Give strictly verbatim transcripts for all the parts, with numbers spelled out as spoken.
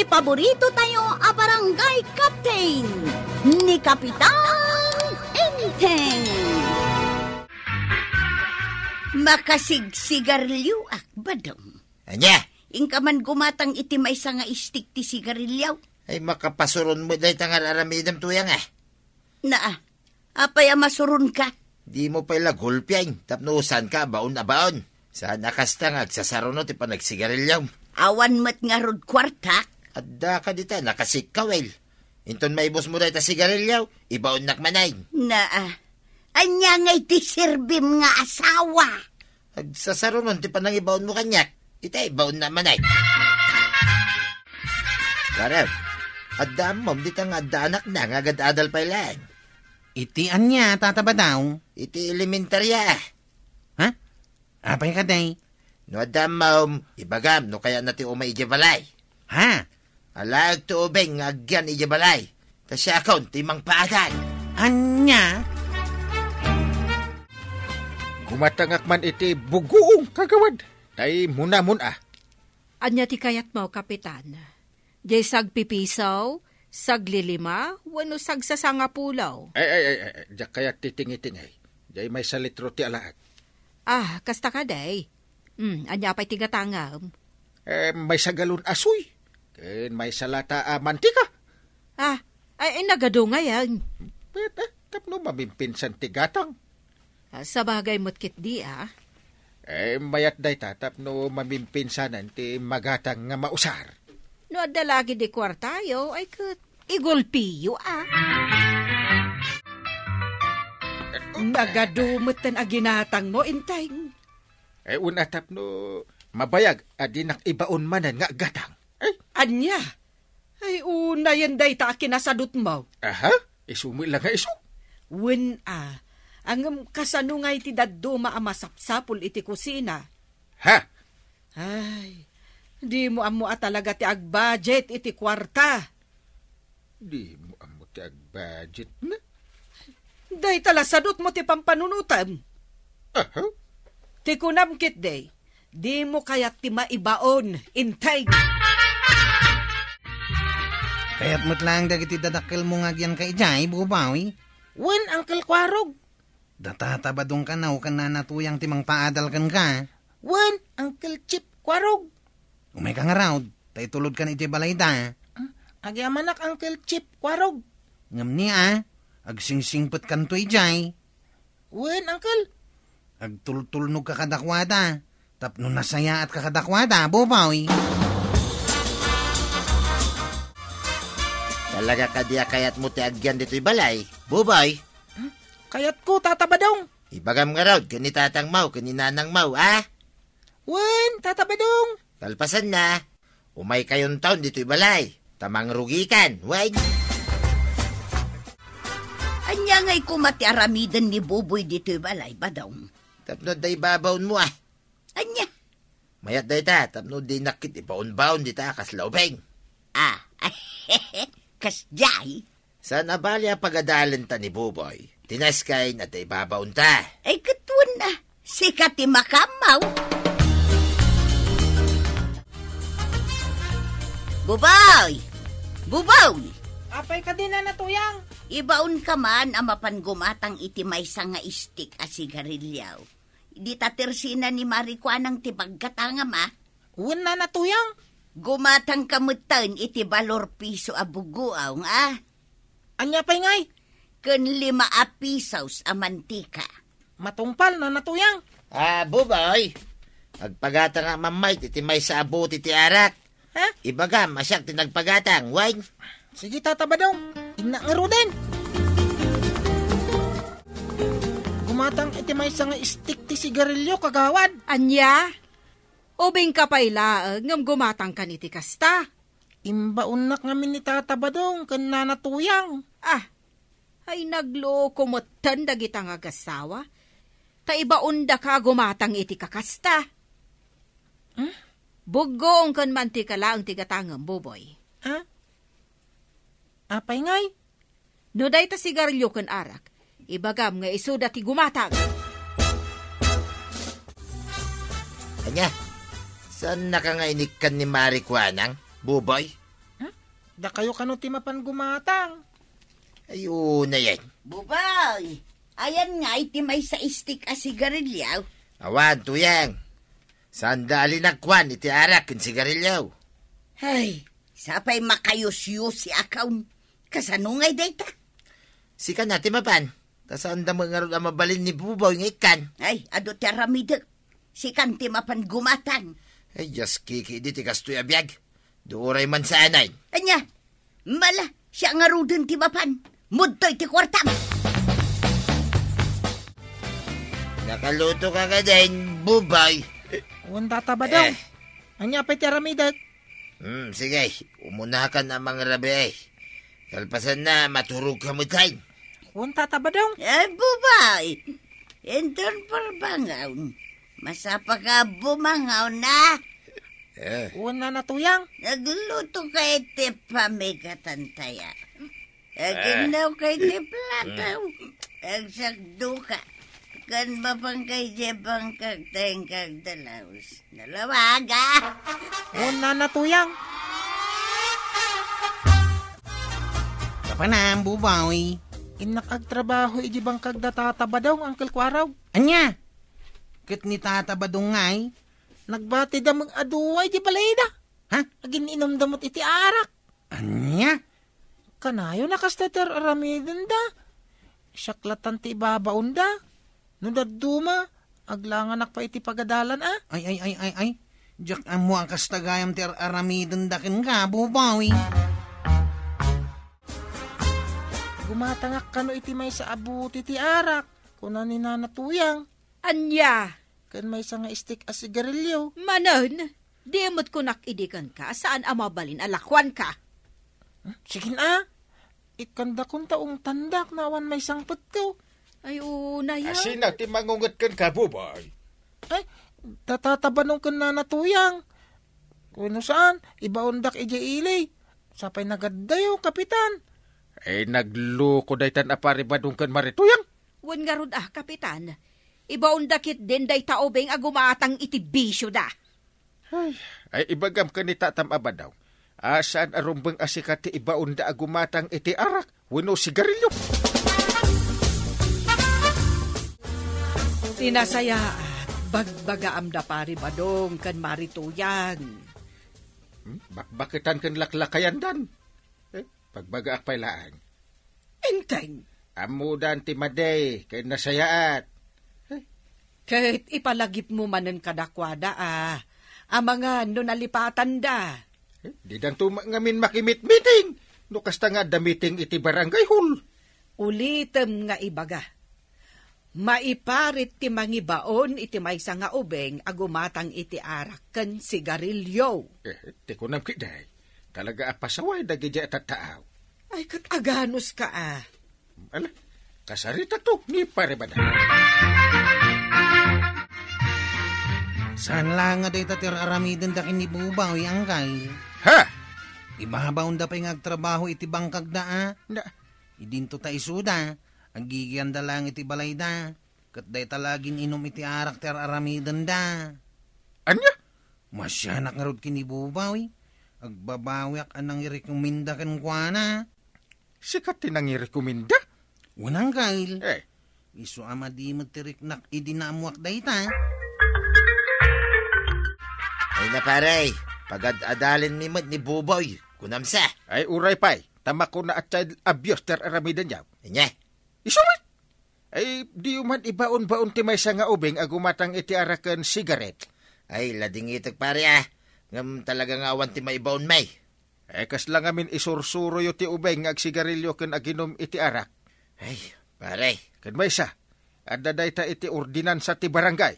Paborito tayo a barangay captain, ni Kapitan Enteng. Makasigsigarilioak, Badong. Ania? Inka man gumatang iti maysa nga istik ti sigarilio. Ay, makapasuron met dayta nga ar-aramidem, Tuyang, a. Naa, apay a masuronka? Dimo pay la gulpian, tapno saanka a baon a baon. Saan a kasta nga agsasaruno ti panagsigarilio. Awan met ngarud kuartak? Adda ka dita, nakasikkawil. Inton maibusmo dayta sigarilio, ibaonnak manen. Naa, ania ngay ti serbim nga asawa? Agsasarunon ti panangibaonmo kaniak. Ita, ibaonna manen. Garem, adda ammom dita nga adda anakna nga agad-adal pay laeng. Iti ania, Tata Badong? Iti elementaria. Ha? Apay kadi? No adda ammom, ibagam no kayatna ti umay idiay balay. Ha? Alaek ti ubing nga agyan idiay balay. Ta siakon ti mangpaadal. Ania? Gumatangak man iti bugoong, kagawad. Tay munamun a. Ania ti kayatmo, Kapitan? Diay sagpipisaw, saglilima, wenno sagsasangapulo? Ay, ay, ay, ay, diak kayat ti tingitingay. Diay maysa litro ti alaek. Ah, kasta kadi. Hmm, ania pay ti gatangem? Eh, maysa galon a soy. Ken maysa lata a mantika. Ah, ay, ay, nagadu ngay, ah. Pwede, tapno mamimpinsan ti gatang. Ah, sabagay met ketdi, ah. Eh, mayat dayta tapno mamimpinsanan ti magatang nga mausar. No adda la ketdi kuartayo, ay ket igulpiyo, ah. Nagadu metten a ginatangmo, Enteng. Eh, wen a tapno mabayag a dinak ibaon manen nga aggatang. Ay. Ania? Ay, unayen dayta a kinasadutmo. Aha? Isu met la nga isu? Wen a, ngem kasano ngay ti dadduma a masapsapul iti kusina? Ha? Ay, dimo ammo a talaga ti agbudget iti kuarta. Dimo ammo ti agbudget, na? Dayta la sadutmo ti pampanunotem. Aha. Ti kunam ketdi, dimo kayat ti maibaon, Enteng. Kayat met laeng dagiti dadakkelmo nga agyanka idiay, Buboy? Wen, Uncle Kuarog. Da Tata Badong kano ken Nana Tuyang ti mangpaadal kenka. Wen, Uncle Chip Kuarog. Umayka ngarud, ta itulodkan idiay balayda. Ah, agyamanak, Uncle Chip Kuarog. Ngem ni a, agsingsingpetkanto idiay. Wen, Uncle. Agtultulnogka kadakuada, tapno nasayaatka kadakuada, Buboy. Talaga kadi a kayatmo ti agyan ditoy balay, Buboy? Hmm? Kayatko, Tata Badong. Ibagam ngarud ken ni tatangmo ken ni nanangmo, a? Wen, Tata Badong. Kalpasanna, umaykayonton ditoy balay, ta mangrugikan, wen. Ania ngay koma ti aramiden ni Buboy ditoy balay, Badong? Tapno adda ibabaonmo, a. Ania? Mayat dayta, tapno dinak ket ibaonbaon dita a kasla ubing. Ah, kasdiay? Saan a bali a pagadalenta ni Buboy. Ti naskay, adda ibabaonta. Ay, ket wen a, sika ti makammaw. Buboy! Buboy! Apay kadi, Nana Tuyang? Ibaonka man a mapan gumatang iti maysa nga istik a sigarilio. Dita tersina ni Mari Kuanang ti paggatangam, a. Wen, Nana Tuyang? Gumatangka metten iti balor piso a bugoong, a. Ania pay ngay? Ken lima a pisos a mantika. Matungpal, Nana Tuyang. A, Buboy. Agpagatangak manen iti maysa a bote ti arak. Ha? Ibagam a siak ti nagpagatang, wen? Sige, Tata Badong. Innak ngaruden. Gumatang iti maysa nga istik ti sigarilio, kagawad. Ania? Ubingka pay laeng ngem gumatangkan iti kasta? Imbaonnak ngamin ni Tata Badong ken Nana Tuyang. Ah, ay, nagloko metten dagita nga agassawa. Ta ibaondaka a gumatang iti kakasta. Hmm? Bugoong ken mantika laeng ti gatangem, Buboy. Ah? Apay ngay? No dayta sigarilio ken arak, ibagam nga isuda ti gumatang. Ania? Saannaka nga inikkan ni Mari Kuanang, Buboy? Dakayo kano ti mapan gumatang? Ay, unay. Bubay, ayan nga iti maysa istik a sigarilyo. Awan, Tuyang. Saan da a linakuan iti arak ken sigarilyo? Ay, sapay makayusyusi a kaon. Kasano ngay dayta? Sika na ti mapan. Ta saan da met ngarud a mabalin ni Buboy nga ikkan. Ay, adu ti aramidek. Sikan ti mapan gumatang. Ay, Dios, kiki, di ti kastoy a biag. Duuray man sanay. Ania? Mala, siya ngaruden ti mapan. Mudtoy ti kuartam. Nakaluto ka ka din, Buboy. Wen, Tata Badong. Eh. Ania pay ti aramidek? Hmm, sige, umunakan a mangrabii. Kalpasanna, maturog ka met. Wen, Tata Badong. Eh, Buboy. Inton parbangaw. Masapaka bumangaw na. Eh. Wen, Nana Tuyang. Nagluto ka iti pamigatan taya. Aginnaw kay ti plataw. Agsakdo ka. Kan mapan kay di bangkag ta inkag dalaus. Nalawaga. O, Nana Tuyang. Kapanam, Buboy. Innak agtrabaho iti bangkag da Tata Badong, Uncle Kuarog. Ania? Ket ni Tata Badong ngay? Nagbatida met a dua iti balayda. Ha? Agin-inumda met iti arak. Ania? Kanayon a kasta ti ar-aramidenda. Siak latta ti ibabaonda. No dadduma, aglanganak pay iti pagadalan a. Ay, ay, ay, ay, ay. Diak ammo a kasta gayam ti ar-aramidenda kenka, Buboy. Gumatangak kano iti maysa a buti ti arak, kuna ni Nana Tuyang. Ania? Ken maysa nga istik a sigarilyo. Manen, di met kunak idi kenka, saan a mabalin a lakuanka. Hmm, sige na. Ikkandakon ta ungtandak no awan maysangpetko. Ay, unay a. Asina ti mangunget kenka, Buboy? Ay, da Tata Badong ken Nana Tuyang. Wenno saan, ibaondak idiay ili. Sapay nagaddayo, Kapitan. Ay, nagluko daytan a Pari Badong ken Mari Tuyang. Wen ngarud a, Kapitan. Ibaonda ketdin dayta ubing a gumatang iti bisioda. Ay, ay, ibagam ken ni Tatam a Badong a saan a rumbeng a sika ti ibaonda a gumatang iti arak wenno sigarilyo. Ti nasayaat, bagbagaam da Pari Badong ken Mari Tuyang. Hmm? Bakbaketan ken laklakayandan. Eh, pagbagaak pay laeng. Enteng. Ammodan ti madi ken nasayaat. Eh? Ket ipalagipmo manen kadakuada a, amangan no nalipatanda. Eh, didanto ma-, ngamin makimitmiting. No kasta nga adda miting iti barangay hall. Ulitem nga ibaga. Maiparit ti mangibaon iti maysa nga ubing a gumatang iti arak ken sigarilyo. Eh, ti kunam ketdi, talaga a pasaway dagiti a tattaaw. Ay, ket aganuska a. Ala, kasaritato ni Pare Bada. Saan laeng nga dayta ti ar-aramidenda ken ni Buboy, Angkay? Ha? Ibabaonda pay nga agtrabaho iti bangkagda a. Na- Idinto ta isuda, aggigiyanda laeng iti balayda, ket dayta la agin-inum iti arak ti ar-aramidenda. Ania? Masianak ngarud ken ni Buboy. Agbabawiak a nangirekomenda kenkuana. Sika ti nangirekomenda? Wen, Angkay. Eh. Isu a madi met ti riknak idi naammoak dayta. Ay na, pare, pagad-adalenmi met ni Buboy. Kunam sa. Ay, uray pay, ta makuna a child abuse ti ar-aramidenyo. Ania? Isu met. Ay, diyo man ibaon-baon ti maysa nga ubing a gumatang iti arak ken sigaret. Ay, ladingitek, pare, a. Ngem talaga nga awan ti maibaonmi. Eh, kasla ngamin isursuroyo ti ubing nga agsigarilyo ken aginum iti arak. Ay, pare. Ken maysa, adda dayta iti ordinansa ti barangay.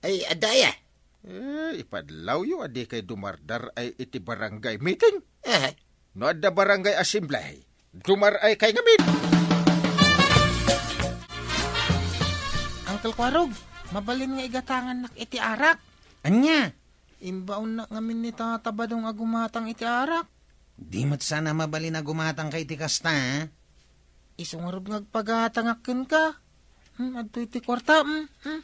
Ay, adda aya? Eh, ipadlawyo a dikay dumardar-ay iti barangay meeting. Eh. No adda barangay assembly, dumar-ay kay ngamin. Uncle Kwarog, mabalin nga igatangannak iti arak. Ania? Imbaonnak ngamin ni Tata Badong a gumatang iti arak. Di met sana mabalin a gumatangka iti kasta, a? Isu ngarud nga agpagatangak kenka. Hmm, adtoy ti kuarta, hmm, hmm.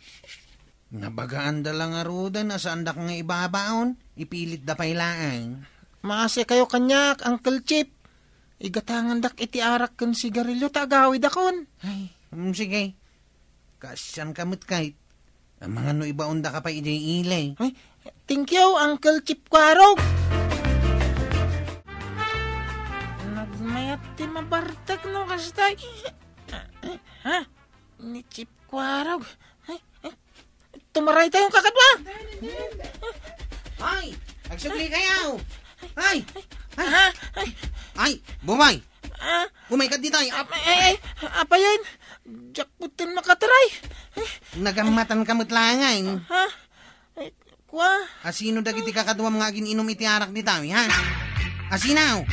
Nabagaanda la ngaruden a saandak nga ibabaon, ipilitda pay laeng. Maasikayo kaniak, Uncle Chip. Igatangandak iti arak ken sigarilio ta agawidakon. Ay, mm, sige. Kaasianka met kay. Amangan no ibaondaka pay idiay ili. Ay, thank you, Uncle Chip Kuarog. Nagmayat ti mabartek no kasta. Ha? Ni Chip Kuarog. Ay, ay. Tumaray tayo, kakadwa! Ay! Agsubli kayo! Ay! Ay! Ha? Ay! Ay! Bumay! Ah? Umay ka ditay! Ap-, ay, ay, apayen! Diak putin makataray! Ay! Nagammatan ka met laeng, ay. Ha? Ay, kwa? Asino dagiti kakaduam nga agin-inum iti arak ditaw, ha? Asino?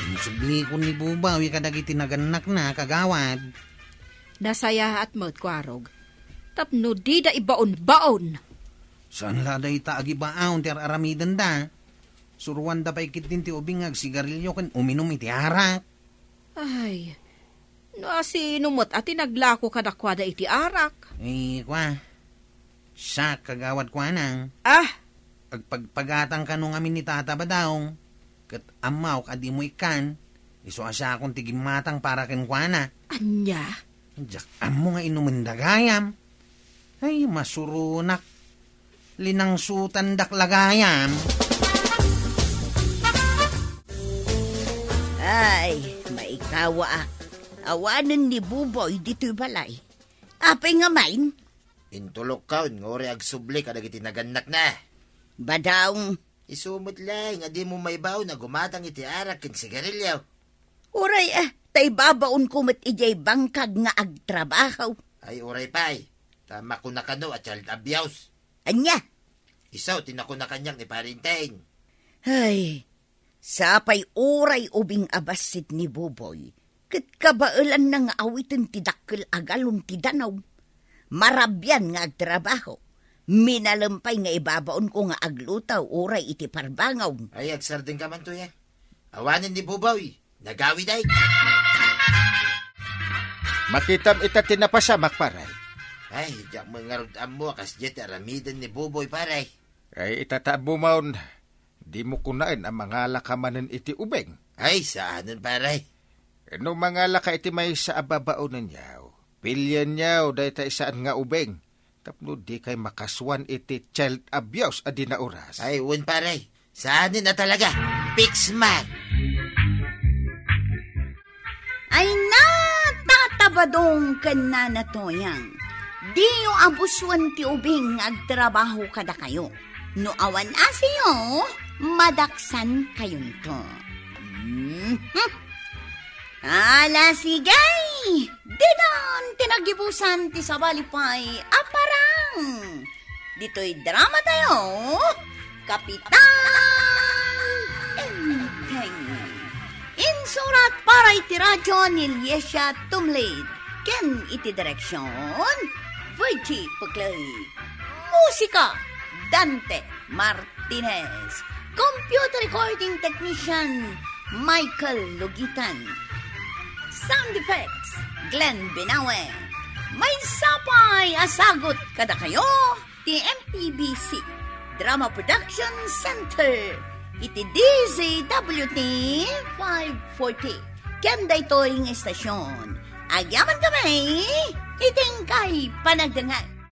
Insublikon ni Bubaw kadagiti nagannakna, kagawad. Nasayaat met, Kuarog. Tapno dida ibaon-baon. Saan la dayta agibaon ti ar-aramidenda? Suruanda pay ketdin ti ubing nga agsigarilio ken uminum iti arak. Ay, no asino met a ti naglako kadakuada iti arak? Eh, kwa. Siak, kagawad, kuanang. Ah! Agpagpagatan kano ngamin ni Tata Badong, ket ammok a dimo ikkan, isu a siakon ti gimmatang para kenkuana. Ania? Diak ammo nga inumenda gayam. Ay, masuronak. Linangsutandak la gayam. Ay, maikawaak. Awanen ni Buboy ditoy balay. Apay nga main? Intulokkaon nga uray agsubli kadagiti nagannakna. Badong. Isu met laeng a dimo maibaon a gumatang iti arak ken sigarilio. Uray, ah, ta ibabaonko met idiay bangkag nga agtrabaho. Ay, uray pay. Ta makuna kano a child abuse. Ania? Isu ti nakuna kaniak ni Parinteng. Ay, sapay uray ubing a bassit ni Buboy, ket kabaelanna nga awiten ti dakkel a galon ti danum. Marabian nga agtrabaho. Minalem pay nga ibabaonko nga agluto uray iti parbangom. Ay, agsardengka man, Tuya. Awanen ni Buboy. Nagawid ay. Makitam ita ti napasamak, pare. Ay, diak man ngarud ammo a kasdiay ti aramiden ni Buboy, pare. Ay, ita ta ammo maon, dimo kunaen a mangalaka manen iti ubing. Ay, saanen, pare. No mangalaka iti maysa a babaonenyo, pilienyo dayta saan nga ubing. Tapno dikay makasuan iti child abuse a di nauras. Ay, wen, pare. Saanen a talaga. Fix man. Ay na, Tata Badong ken Nana Toyang. Diyo abusuan ti ubing nga agtrabaho kadakayo. No awan asio, madaksan kayonto. Mhm. Ala, sige! Ditan ti nagibusan ti sabali pay a parang. Ditoy drama tayo, Kapitan Enteng. Insurat para iti radyo ni Liesia Tumlid. Ken iti direksyon, Virgie Puclay. Musika, Dante Martinez. Computer recording technician, Michael Lugitan. Sound effects, Glenn Binawe. Maysa pay a sagut kadakayo ti M P B C Drama Production Center iti D Z W T five forty. Ken daytoy nga istasyon, agyamankami iti inkay panagdengngeg.